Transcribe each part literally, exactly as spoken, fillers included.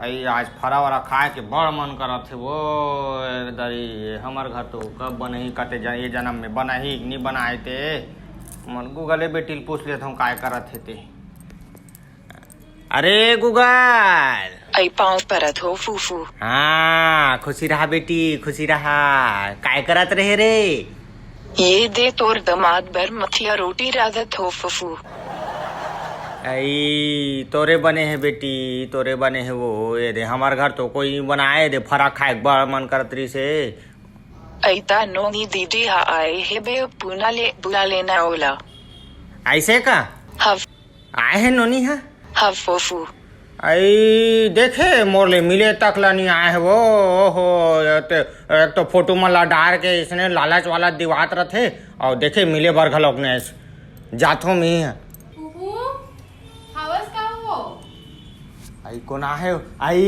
अई, आज फरा वरा खाए के बड़ मन करत हे वो। ए दरी, हमर घर तो कब बनही कते जन, ये जन्म में बनही कि नहीं बनाए ते। मन Google बेटी ल पूछ लेत हूँ काय करत हे ते। अरे Google। अई पाँव परत हो फूफू। हाँ, खुशी रहा बेटी, खुशी रहा। काय करत रहे रे? ये दे तोर दमाद बर मथिया रोटी रांधत हो फूफू। अई, तोरे बने हे बेटी, तोरे बने हे वो। ए दे, हमर घर तो कोई बनाए दे, फरा खाए के बड़ मन करत रहिस हे। अई ता नोनी दीदी हा आए हे बे, पुना ले बुला लेना ओला। ऐसे का? हव। आए हे नोनी हा? हव फूफू। अई देखे, मोर ले मिले तक ला नहीं आए हे वो। ओहो, ये ते, एक तो फोटो मन ला डार के इसने लालच वाला दिवात रथे, अउ देखे मिले बर घलोक ने जाथो मी। फूफू, हावस का हो? अई कोन आहे? अई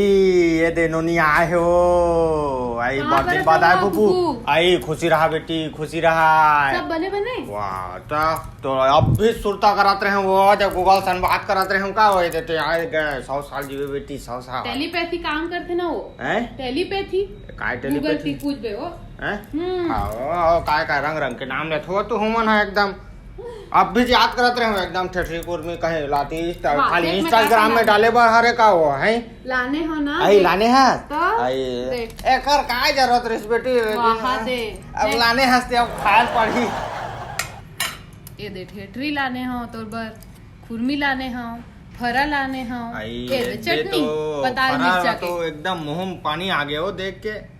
ये दे नोनी आहे हो। अई कहाँ बहुत दिन पर बाद आए हो फूफू। फूफू? अई खुशी रहा बेटी, खुशी रहा। सब बने बने? वाह, ता तो अब भी सुरता करत रहे हो, जब Google सन बात करत रहे हो का, वो देते आए गए, सौ साल जीवे बेटी, सौ साल। टेलीपैथी काम करथे ना वो। हैं? टेलीपैथी। काय Google टेलीपैथी? ती पूछ बे वो। हैं? हम्म। हाँ, वो, वो काय काय रंग रंग के नाम लेत हो तू, हुमन है एकदम। अब भी याद करत रहे हो एकदम ठेठरी कुर्मी कहे लाती, Insta-, वाह, खाली देख, मैं Instagram में डाले बर हरे का वो है। लाने हो ना, अई देख। लाने हस? तो अई, देख। एकर काय जरूरत रहिस बेटी? वाह, दे। अब देख। लाने हस ते अब खाए पड़ी। ये दे ठेठरी लाने हो तोर बर, खुरमी लाने हो, फरा लाने हो। अई, ये दे एक दे चटनी, तो पताल फरा मिर्चा तो के। एकदम मुंह में पानी आ गया वो देख के।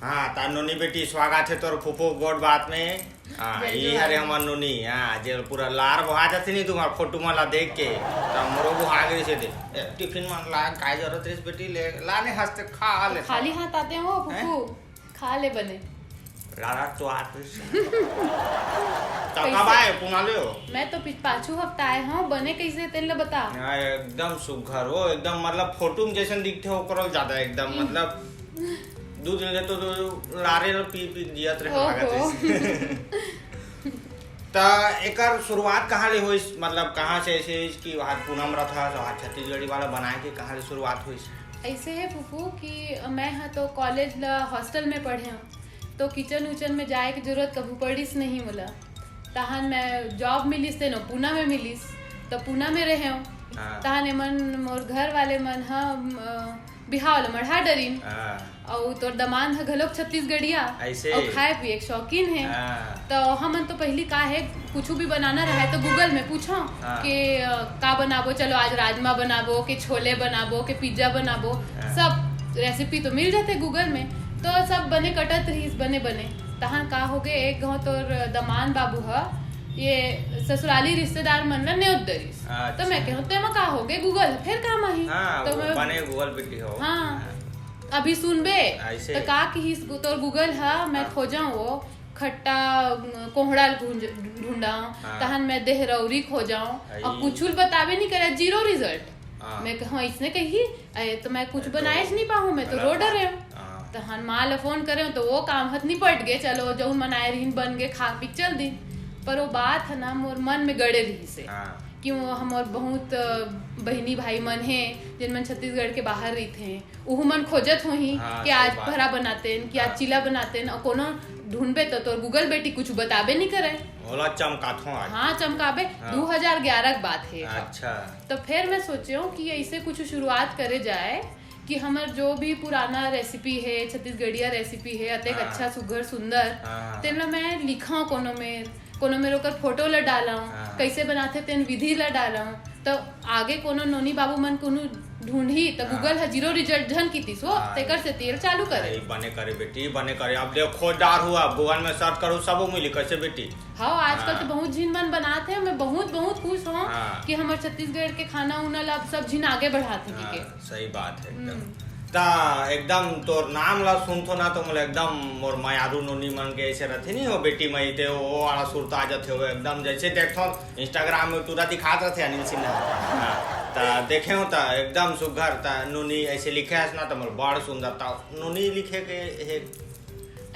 हाँ, ता नोनी बेटी, स्वागत हे तोर फूफू गोठ बात में। हाँ, जय ये जोहार। हरे हमर नोनी, हाँ, जे पूरा लार बोहा जाथे नहीं तुम्हार फोटो मन ला देख के, ता मोरो बोहा गई से दे। ए, टिफिन मन ला काय जरूरत रहिस बेटी, ले लाने हस ते खा ले। खाली हाथ आते हो फूफू, हैं? खा ले बने। लारा तो आते से। तो कैसे? कब आए, पुना ले हो? मैं तो पि-, पाछू हफ्ता आए हूँ, बने कैसे तेन ला बता। हाँ, एकदम सुघर हो, एकदम मतलब फोटो में जैसन दिखते हो, ओकरो ज्यादा एकदम हम्म। मतलब दू दिन ले तो, तो लारे ल पी पी जियत रहे ओहो। भागत रहिस। त एकर शुरुआत कहाँ ले होइस? मतलब कहाँ से ऐसे होइस कि वहाँ पूनम रथा, वहाँ छत्तीसगढ़ी वाला बनाए के कहाँ ले शुरुआत होइस? ऐसे है फूफू कि मैं ह तो कॉलेज ला हॉस्टल में पढ़े हूँ, तो किचन उचन में जाए के जरूरत कभू पड़िस नहीं मोला। तहन मैं जॉब मिलिस तेनो पूना में मिलिस, तो पूना में रहे हूँ। हाँ। तहन एमन मोर घर वाले मन ह, अ, बिहाव ल मढ़ा डरिन। हाँ। अउ तोर दमांद ह घलोक छत्तीसगढ़िया। ऐसे। अउ खाए पिए के शौकीन हे। हाँ। तो हमन तो पहिली का हे, कुछु भी बनाना रहय तो Google में पूछो हाँ। कि, अ, का बनाबो, चलो आज राजमा बनाबो, कि छोले बनाबो, कि पिज्जा बनाबो, हाँ। सब रेसिपी तो मिल जाथे Google में। तो सब बने कटत रहिस, बने बने। तहन का होगे, एक घांव तोर दमांद बाबू ह ये ससुराली रिश्तेदार मन ला नेवत डरिस। अच्छा। तो मैं कहूँ, "तेमा का होगे, Google ह, फेर काम आही।" हाँ, तो वो मैं बने Google बेटी हो। हाँ। हाँ। अभी सुनबे, ऐसे। तो का किहिस गु-, तोर Google ह, मैं हाँ। खोजंव वो खट्टा, अ, कोहड़ा ल ढूंढ-, ढूंढंव, हाँ। तहन मैं देहरौरी खोजंव, आई। अउ कुछु ल बताबे नहीं करे, zero result। हाँ। मैं कहूँ, "इसने कही, अरे, तो मैं कुछ अरे, तो बनाए च नहीं पाहूँ, मैं तो गलत रो बात। डरे हूँ।" हाँ। तहन माँ ला फोन करे हूँ, तो वो काम हत निपट गे, चलो, जौन मनाए रहिन, बन गे, खा पी के चल दिन। पर वो बात है ना, मोर मन में गड़े रहिस हे हाँ। कि वो हमर बहुत, अ, बहिनी भाई मन हे, जिन मन छत्तीसगढ़ के बाहर रहिथे, उहू मन खोजत होही हाँ, कि सही आज बात। फरा बनातेन, कि आज हाँ। चीला बनातेन, अउ कोनो ढूंढबे तो तोर Google बेटी कुछ बताबे नहीं करे। ओला चमकाथों आज। हाँ, चमकाबे। हाँ। दू हजार ग्यारह के बात हे। अच्छा। तो फिर मैं सोचे हूँ कि ऐसे कुछ शुरुआत करे जाए कि हमर जो भी पुराना रेसिपी हे, छत्तीसगढ़िया रेसिपी हे, अतेक हाँ। अच्छा, सुघर, सुंदर, हाँ, हाँ, तेन ला मैं लिखा कोनो मेर, कोनो मेर ओकर फोटो ला डाला, हाँ। कैसे बनाथे तेन विधि ला डाला, तो आगे कोनो नोनी बाबू मन कोनो ढूंढही, तो हाँ। Google ह zero result झन कितिस हो, हाँ। तेकर से तेल चालू करे। अरे, बने करे बेटी, बने करे। अब देखो, खोजदार हुआ, Google में search करो, सब मिली। कैसे बेटी? हाँ, आजकल हाँ। तो बहुत झिन मन बनात हे, मैं बहुत, बहुत खुश हूँ हाँ। कि हमर छत्तीसगढ़ के खाना उना ला अब सब झिन आगे बढ़ात हे हाँ, के। सही बात है एकदम। हम्म। त एकदम तोर नाम ला सुनथो ना, तो मोला एकदम मोर मयारू नोनी मन के ऐसे रथे नी, वो बेटी मई ते वो वाला सुरता आ जाथे। वो एकदम जैसे देखथो Instagram में टूरा दिखात रथे अनिल सिन्हा। हाँ, त देखे हो त एकदम सुघर, त नोनी ऐसे लिखे हस ना, त मोला बड़ सुंदर। त नोनी लिखे के हे।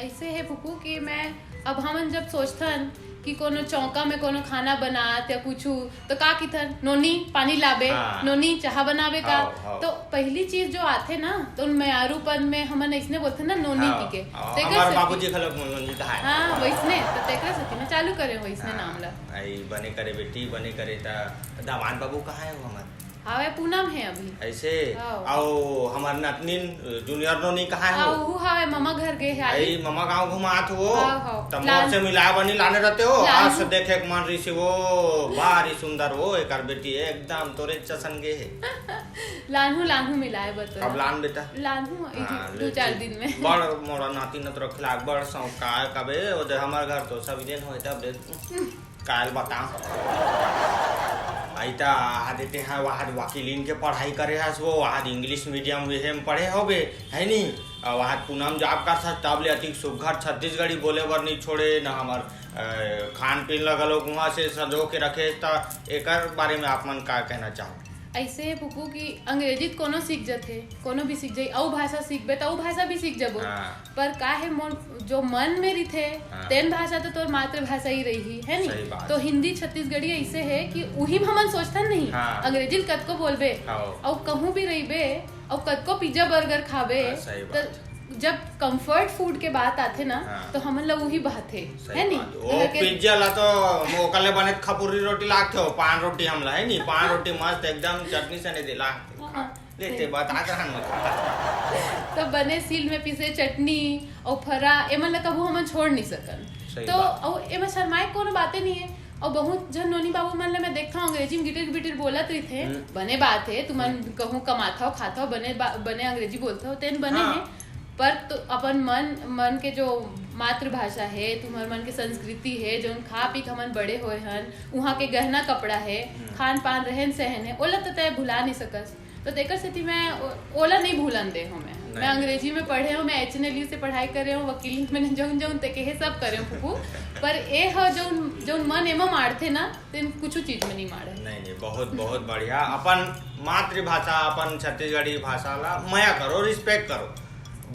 ऐसे हे फूफू कि मैं, अब हमन जब सोचथन कि कोनो चौका में कोनो खाना बनात या कुछू, तो का किथन, "नोनी, पानी लाबे, हाँ। नोनी, चाहा बनाबे का?" हाँ, हाँ। तो पहली चीज जो आथे ना, तो उन मयारूपन में हमन ऐसने बोलथन ना, "नोनी" हाँ, कहिके। हाँ, तेकर हमार सेती बाबूजी घलो नोनी कहाय। हाँ, वैसने, तो तेकरे सेती मैं चालू करे वैसने हाँ, नाम ला। आई बने करे बेटी, बने करे, त दामाद बाबू कहाँ है वो हमार? हावय, पूनम हे अभी। ऐसे? हाँ। अउ हमर नतनीन जूनियर नोनी कहाँ हे? हाँ, वो हावय, ममा घर गे हे आई। आई, ममा गाँव घुमात हो। हाँ, हाँ। त मोर लान- से मिलाय बनी लाने रहते हो। लान- आज से देखे के मन रही से वो, भारी सुंदर वो, एकर बेटी एकदम तोरे चसन गे हे। लानहू, लानहू मिलाय बर तो। अब लान बेटा। लानहू, हाँ, दू ले चार ठीक। दिन में। बड़ मोरा नाती नतरो खिलाक, बड़ शौक का कबे, ओ दे हमर घर तो सब दिन होय तब दे। काल बताओ। आई त आ देते हैं, वहाद वकीलिन के पढ़ाई करे हस वो, वहाद English medium वे में पढ़े होबे, है नी? अउ वहाद पूनम job कर था, तब ले अतिक सुघर छत्तीसगढ़ी बोले बर नहीं छोड़े, न हमर, अ, खान पीन ला घलो उहाँ से सजो के रखे, त एकर बारे में आप मन का कहना चाहो? ऐसे हे फूफू कि अंग्रेजी त कोनो सीख जथे, कोनो भी सीख जाई, अउ भाषा सीखबे त अउ भाषा भी सीख जबो। हाँ। पर का हे, मोर जो मन में रिथे, हाँ। तेन भाषा तो तोर मातृभाषा ही रही, है नी? सही बात। तो हिंदी छत्तीसगढ़ी ऐसे हे कि उही में हमन सोचथन नहीं, हाँ। अंग्रेजी ल कतको बोलबे, हाँ। अउ कहूँ भी रहिबे, अउ कतको pizza burger खाबे, हाँ, सही त बात। जब comfort food के बात आथे ना, हाँ। तो हमन ला उही बहथे, सही है नी? बात। वो इहाँ के pizza ला तो ओकर ले बने खपुरी रोटी लागथे, वो पान रोटी हमला, है नी? पान रोटी मस्त एकदम चटनी सने दे लागथे। हाँ। लेते बता रहन मत। तो बने सील में पीसे चटनी अउ फरा, एमन ला कभू हमन छोड़ नहीं सकन। सही तो बात। अउ एमा शर्माए कोनो बाते नहीं है। अउ बहुत झन नोनी बाबू मन ला मैं देखथव, अंग्रेजी में गिटिर गिटिर बोलत रहिथे। हम्म। बने बात है, तुमन हम्म। कहूँ कमाथव, खाथव, बने बा-, बने अंग्रेजी बोलथव, तेन बने हाँ। है। पर तो अपन मन, मन के जो मातृभाषा है, तुम्हर मन के संस्कृति है, जौन खा पी के हमन बड़े होए हन, उहाँ के गहना कपड़ा है, हम्म। खान पान, रहन सहन है, ओला तो तय भुला नहीं सकस। तो तेकर सेती मैं ओ-, ओला नहीं भूलन दे हूँ मैं। नहीं। मैं अंग्रेजी में पढ़े हूँ, मैं HNLU से पढ़ाई करे हूँ, वकील में जौन जौन ते कहे सब करे हूँ फूफू। पर ए ह जौन, जौन मन एमा मारथे ना, तेन कुछ चीज में नहीं मारे। नहीं, नहीं, बहुत, बहुत बढ़िया। अपन मातृभाषा, अपन छत्तीसगढ़ी भाषा ला मया करो, respect करो।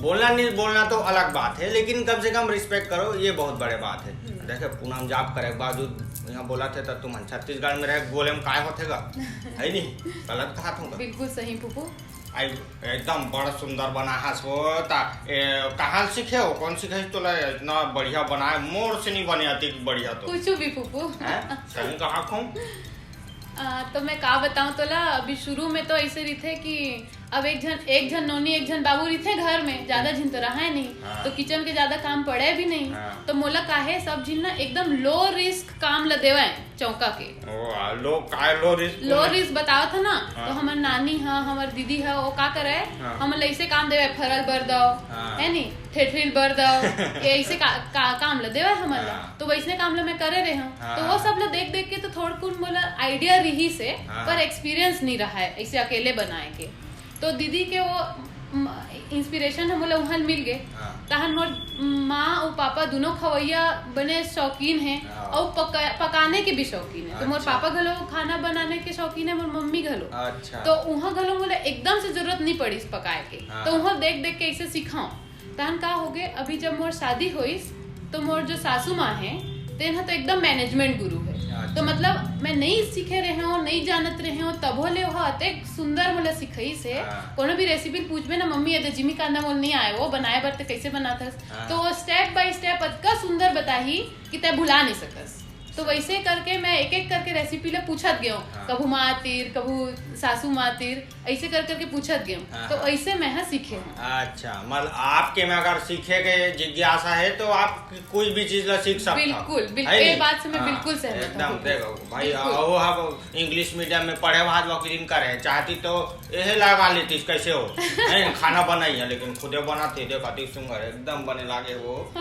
बोलना नहीं बोलना तो अलग बात है, लेकिन कम से कम respect करो, ये बहुत बड़े बात है। हम्म। देखे, पूनम job करे के बावजूद यहाँ बोलत हे, त तुमन छत्तीसगढ़ में रहे बोले में काय होथे गा? है नहीं? गलत कहा तुम। बिल्कुल सही फूफू। आई, एकदम बड़ सुंदर बनाहस वो। त, ए, कहाँ सीखे हो? कौन सीखे तोला इतना बढ़िया बनाए? मोर से नहीं बने अतिक बढ़िया तो। कुछ भी फूफू। हैं? सही कहा खूब। आ, तो मैं का बताऊं तोला, अभी शुरू में तो ऐसे रहिथे कि अब एक झन, एक झन नोनी, एक झन बाबू रहिथे घर में, ज्यादा हम्म। झिन तो रहा है नहीं, हाँ। तो kitchen के ज्यादा काम पड़े भी नहीं। हाँ। तो मोला काहे सब झिन ना एकदम low risk काम ल देवय चौका के। ओ, आ, low, काय low risk low में? Risk बतावत ह ना, हाँ। तो हमर नानी ह, हमर दीदी ह, वो का करे, हाँ। हमन ल ऐसे काम देवय, फरल बर दव, हाँ। है नी, ठेठरी ल बर दव, ये ऐसे का, का, काम ल देवय हमन ल। हाँ। तो वैसने काम ल मैं करे रहे हूँ। हाँ। तो वो सब ल देख देख के तो थोड़कुन मोला idea रहिसे, हाँ। पर experience नहीं रहा है ऐसे अकेले बनाए के। तो दीदी के वो, म, inspiration ह मोला उहाँ मिल गे। हाँ। तहन मोर माँ अउ पापा दुनों खवैया बने शौकीन हे, हाँ। अउ पका-, पकाने के भी शौकीन हे। तो मोर अच्छा। पापा घलो खाना बनाने के शौकीन हे, मोर मम्मी घलो। अच्छा। तो उहाँ घलो मोला एकदम से जरूरत नहीं पड़िस पकाए के। हाँ, तो हाँ। उहाँ देख देख के ऐसे सीखा। तहन का होगे, अभी जब मोर शादी होइस, तो मोर जो सासू माँ हे, तेन ह तो एकदम management गुरु हे। अच्छा। तो मतलब, मैं नई सीखे रहे हूँ, नई जानत रहे हूँ, तभो ले ओह अतेक सुंदर मोला सिखइस हे। हाँ। कोनो भी recipe पूछबे ना, "मम्मी, ये दे जिमी कांदा मोल नहीं आए, वो बनाए बर ते कैसे बनात हस?" हाँ। तो वो step by step अतका सुंदर बताही कि तै भुला नहीं सकस। तो वैसे करके मैं एक-एक करके recipe ले पूछत गयो। हाँ। कभू माँ तीर, कभू सासू माँ तीर, ऐसे कर करके पूछत गयो। हाँ, तो हाँ। ऐसे मैं ह सीखे हूँ। अच्छा, मतलब आपके में अगर सीखे के जिज्ञासा है तो आप कोई भी चीज ला सीख सकता हो। बिल्कुल, बिल्कुल, है ये नहीं? बात से मैं हाँ, बिल्कुल सहमत हूँ। एकदम, देखो भाई, बिल्कुल। वो आप English medium में पढ़े बाद वकीलिन करे, चाहती तो यही लगा लेती कैसे हो, हैं, खाना बनाई है, लेकिन खुदे बनाते, देखो, अति सुंदर, एकदम बने लागे वो।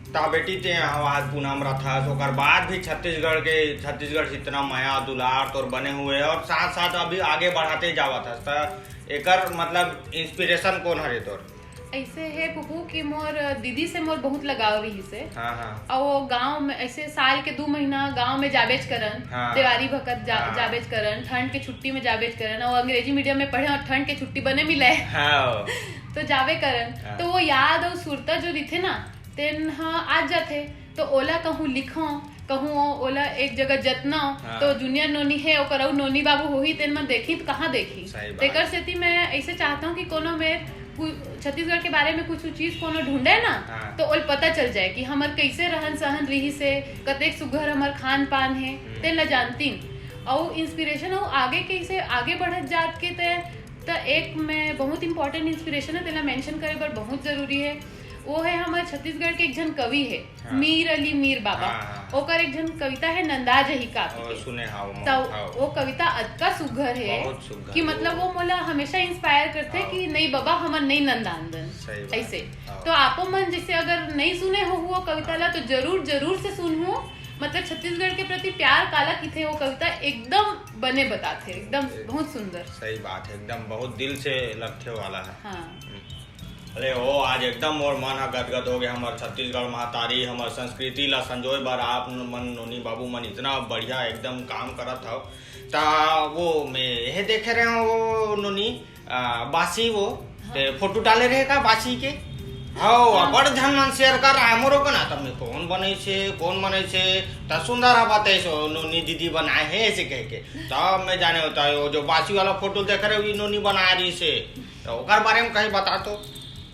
ता बेटी, ते यहाँ आज पूनम रथस, ओकर बाद भी छत्तीसगढ़ के, छत्तीसगढ़ से इतना मया दुलार तोर बने हुए हे और साथ साथ अभी आगे बढ़ाते जावत हस, त एकर मतलब इंस्पिरेशन कौन हरे तोर? ऐसे हे पुप्पू कि मोर दीदी से मोर बहुत लगाव रहिस हे। हाँ, हाँ। और वो गांव में ऐसे साल के दू महीना गांव में जाबेच करन, हाँ। देवारी भकत जा, हाँ। जाबेच करन, ठंड के छुट्टी में जाबेच करन, और अंग्रेजी मीडियम में पढ़े और ठंड के छुट्टी बने मिले। हाँ। तो जाबे करन। हाँ। तो वो याद और सुरता जो रहिथे ना, तेन ह आ जाथे। तो ओला कहूँ लिखो, कहूँ ओला एक जगह जतनो, हाँ। तो जूनियर नोनी हे, ओकर अउ नोनी बाबू होही, तेन मन देखही त कहाँ देखही? सही बात। तेकर सेती मैं ऐसे चाहता हूँ कि कोनो मेर कु-, छत्तीसगढ़ के बारे में कुछ चीज कोनो ढूंढे ना, हाँ। तो ओल पता चल जाए कि हमर कैसे रहन सहन रहिस हे, कतेक सुघर हमर खान पान हे, हम्म। तेन ला जानतीन। अउ इंस्पिरेशन अउ आगे कैसे आगे बढ़त जात के ते, त एक मैं बहुत इंपॉर्टेंट इंस्पिरेशन है, तेला मेंशन करे बर बहुत जरूरी है। वो है हमर छत्तीसगढ़ के एक झन कवि है, हाँ। मीर अली मीर बाबा। हाँ, हाँ, हाँ। ओकर एक झन कविता है नंदा जही काके ओ, के। सुने हाव, त हाँ। वो कविता अतका सुघर है बहुत सुघर। कि मतलब वो मोला हमेशा इंस्पायर करथे हाँ। कि नहीं बाबा, हमन नहीं नंदान दन। सही बात। ऐसे। हाँ। तो आपो मन जैसे अगर नहीं सुने हो वो कविता ला, तो जरूर, जरूर से सुनहू। मतलब छत्तीसगढ़ के प्रति प्यार काला किथे, वो कविता एकदम बने बताथे, एकदम एक बहुत सुंदर। सही बात है, एकदम बहुत दिल से लगथे वाला है। हाँ। हम्म। अरे ओ, आज एकदम मोर मन ह गदगद हो गया। हमर छत्तीसगढ़ महतारी, हमर संस्कृति ला संजोए बर आप मन नोनी बाबू मन इतना बढ़िया एकदम काम करत हव। ता वो मैं यह देखे रहे हूँ, वो नोनी, आ, बासी वो, हाँ। ते फोटो डाले रहे का बासी के? हौ, हाँ। बड़ झन मन शेयर कर रहा है मोरो को ना, तब में कौन बनैसे, कौन बनैसे, त सुंदर ह बतैसो, नोनी दीदी बनाए है ऐसे कह के। तब मैं जाने होता है, वो जो बासी वाला फोटो देख रहे हो, ये नोनी बना रही से, तो ओकर बारे में कहीं बता तो।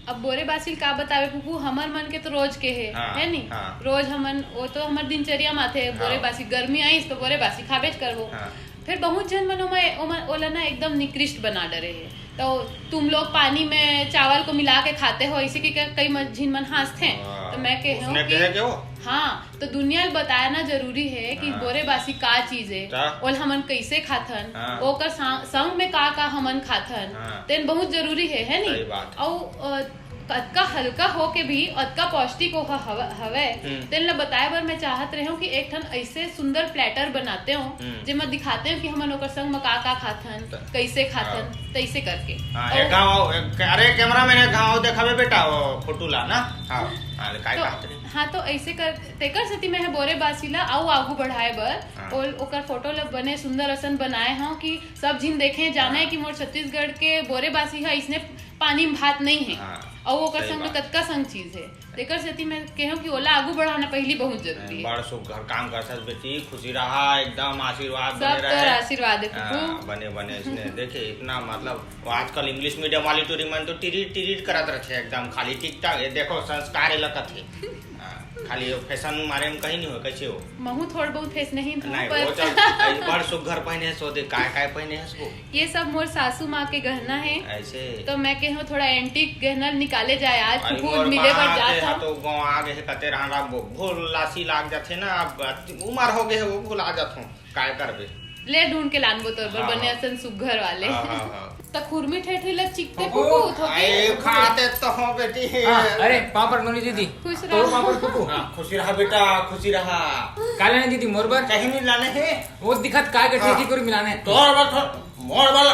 अब बोरे बासी ल का बतावे पुप्पू, हमर मन के तो रोज के है, हाँ, है नी? हाँ। रोज हमन, वो तो हमर दिनचर्या में आथे, बोरे हाँ। बासी, गर्मी आइस तो बोरे बासी खाबेच करबो। हाँ। फिर बहुत झन मन ओमा, ओमा, ओला ना एकदम निकृष्ट बना डरे है। तो तुम लोग पानी में चावल को मिला के खाते हो, इसी के क-, कई मन, झिन मन हाँसथे। हाँ, तो मैं कहे हूँ उसने कि कहे के वो? हाँ, तो दुनिया ल बताना जरूरी है कि हाँ। बोरे बासी का चीज है, का? ओल हमन कैसे खाथन, हाँ। ओकर सा-, संग में का का हमन खाथन, हाँ। तेन बहुत जरूरी है, है नी? सही बात। अउ, अ, अतका हल्का हो के भी अतका पौष्टिक ओह हव-, हवय, हम्म। तेन ल बताए बर मैं चाहत रहे हूँ कि एक ठन ऐसे सुंदर प्लेटर बनाते हो, हम्म। जेमा दिखाते हो कि हमन ओकर संग म का का खाथन, त-, कैसे खाथन, हाँ। तैसे करके। हाँ, अउ एक घाव, एक, अरे कैमरा मैन, एक घाव देखाबे बेटा, वो फोटो ला ना। हाँ, हाँ, ले, काय तो, कहत रही? हाँ, तो ऐसे कर, तेकर सेती मैं ह बोरे बासी ला अउ आगू बढ़ाए बर, हाँ। ओल-, ओकर फोटो ल बने सुंदर असन बनाए हूँ कि सब झिन देखे, जाने हाँ। कि मोर छत्तीसगढ़ के बोरे बासी ह इसने पानी में भात नहीं है। हाँ, अउ ओकर सही संग में बात। कतका संग चीज है। तेकर सेती मैं कहे हूँ कि ओला आगू बढ़ाना पहली बहुत जरूरी है। बड़ सुघर काम करथस बेटी, खुशी रहा, एकदम आशीर्वाद बने सब तोर रहे। आशीर्वाद है, हाँ, पुप्पू। बने, बने, इसने देखे इतना, मतलब, वो आजकल इंग्लिश मीडियम वाली टूरी मन तो टिरीट, टिरीट करत रहथे एकदम, खाली टिकटॉक, ये देखो, संस्कार ये लगत है। हाँ, खाली वो फैशन मारे में कहीं नहीं हो, कैसे हो? महू थोड़ बहुत फैशन नहीं, नहीं, पर वो चल, बड़ सुघर पहने सो दे, काय, काय पहने है इसको? ये सब मोर सासू माँ के गहना है। ऐसे? तो मैं कहूँ थोड़ा एंटीक गहना निकाले जाए आज, अरे, पुप्पू मोर मिले बर बात जात है, हूँ। तो गाँव आ गए, कते रहना, भू-, भूल लासी लाग जाथे ना, अब उमर हो गए है, वो भुला जात हूँ, काय करबे? ले ढूंढ के लानबो तोर बर, हाँ, बने हाँ। असन सुघर वाले। हाँ, हाँ, हाँ। त खुरमी ठेठरी ल चिकते ओ, पुप्पू, थोकी। आए, खाते तो हो बेटी। हाँ, अरे, पापड़ नोनी दीदी। खुश तोरो रहो। पापड़ पुप्पू। हाँ, खुशी रहा बेटा, खुशी रहा। का लाने दीदी मोर बर? कहीं नहीं लाने है। वो दिखत काय के हाँ। ठेठी कुरी मिलाने। तोर बर थोड़, मोर बर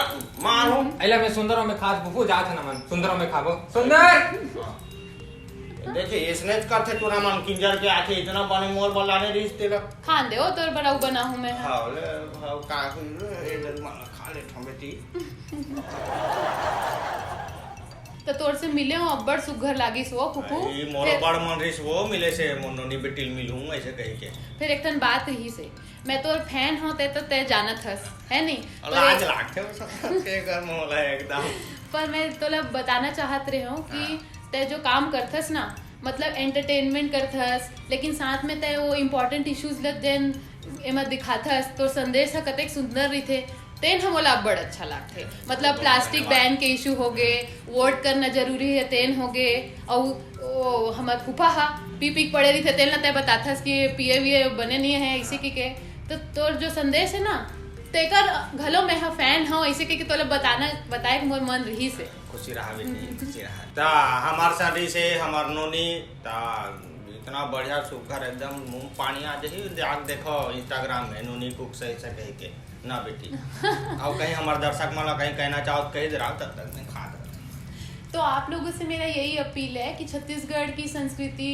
मारू। अइला मैं सुंदरो में खात पुप्पू, जात है ना मन। सुंदरो में खाबो। सुंदर! हाँ। देखे, इसने करथे टूरा मन किंजर के आथे, इतना बने मोर बर लाने रहिस तेला। खान दे, ओ तोर बर अउ बनाहूँ मैं ह। हाँ, ले, हाँ, का, ए, जरूर खा ले, ठो बेटी। त तोर से मिले हो, अब्बड़ सुघर लागिस वो, पुप्पू। ई मोर फिर बड़ मन रहिस वो, मिले से मोर नोनी बेटी ल मिलहूँ, ऐसे कही के। फिर एक ठन बात रहिस हे, मैं तोर फैन हो, ते तो ते जानत हस, है नी? पर लाज एक लागथे वो सब के घर में होला एकदम। पर मैं तोला बताना चाहत रहे हूँ कि हाँ। ते जो काम करथस ना, मतलब एंटरटेनमेंट करथस, लेकिन साथ में ते वो इम्पोर्टेंट इश्यूज ल जेन एमा दिखाथस, तोर संदेश ह कतेक सुंदर रहिथे, तेन ह मोला अब्बड़ अच्छा लागथे। मतलब बहुत प्लास्टिक धन्यवाद। बैन के इशू होगे, वोट करना जरूरी हे, तेन होगे, अउ ओ हमर फूफा ह पी पी के पड़े रहिथे, तेन ल तैं बताथस कि पिए विए बने नइ हे, इसी की के। तो तोर जो संदेश हे ना, तेकर घलो मैं ह फैन हव, इसी की के तोला बताना, बताए के मोर मन रहिस हे। खुशी रहा बेटी, खुशी रहा। त हमर संगी से हमर नोनी, त इतना बढ़िया सुघर, एकदम मुंह पानी आ जाही। आके देखो Instagram में नूनी कुक सही से कह के ना बेटी। और कहीं हमारे दर्शक मन ला कहीं कहना चाहो तो कही दे रहा, तब तक मैं खा दे। तो आप लोगों से मेरा यही अपील है कि छत्तीसगढ़ की संस्कृति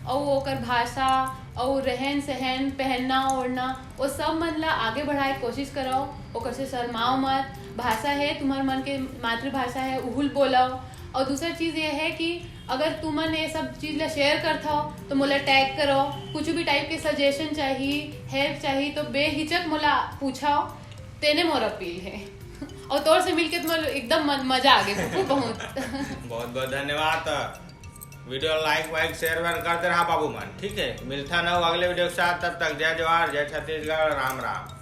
और ओकर भाषा और रहन सहन, पहनना ओढ़ना, वो सब मन ला आगे बढ़ाए कोशिश कराओ। ओकर से शर्माओ मत। भाषा है तुम्हार मन के, मातृभाषा है, उहुल बोलाओ। और दूसरा चीज़ ये है कि अगर तुमन ये सब चीज़ ला शेयर करत हो तो मोला टैग करो। कुछ भी टाइप के सजेशन चाहिए, हेल्प चाहिए तो बेहिचक मोला पूछाओ। तेने मोर अपील है। और तोर से मिलके तो मोला एकदम म-, मजा आ गया पप्पू, बहुत। बहुत बहुत धन्यवाद। वीडियो लाइक वाइक शेयर वेयर करते रहा बाबू मन, ठीक है। मिलता ना अगले वीडियो के साथ, तब तक जय जोहार, जय छत्तीसगढ़, राम राम।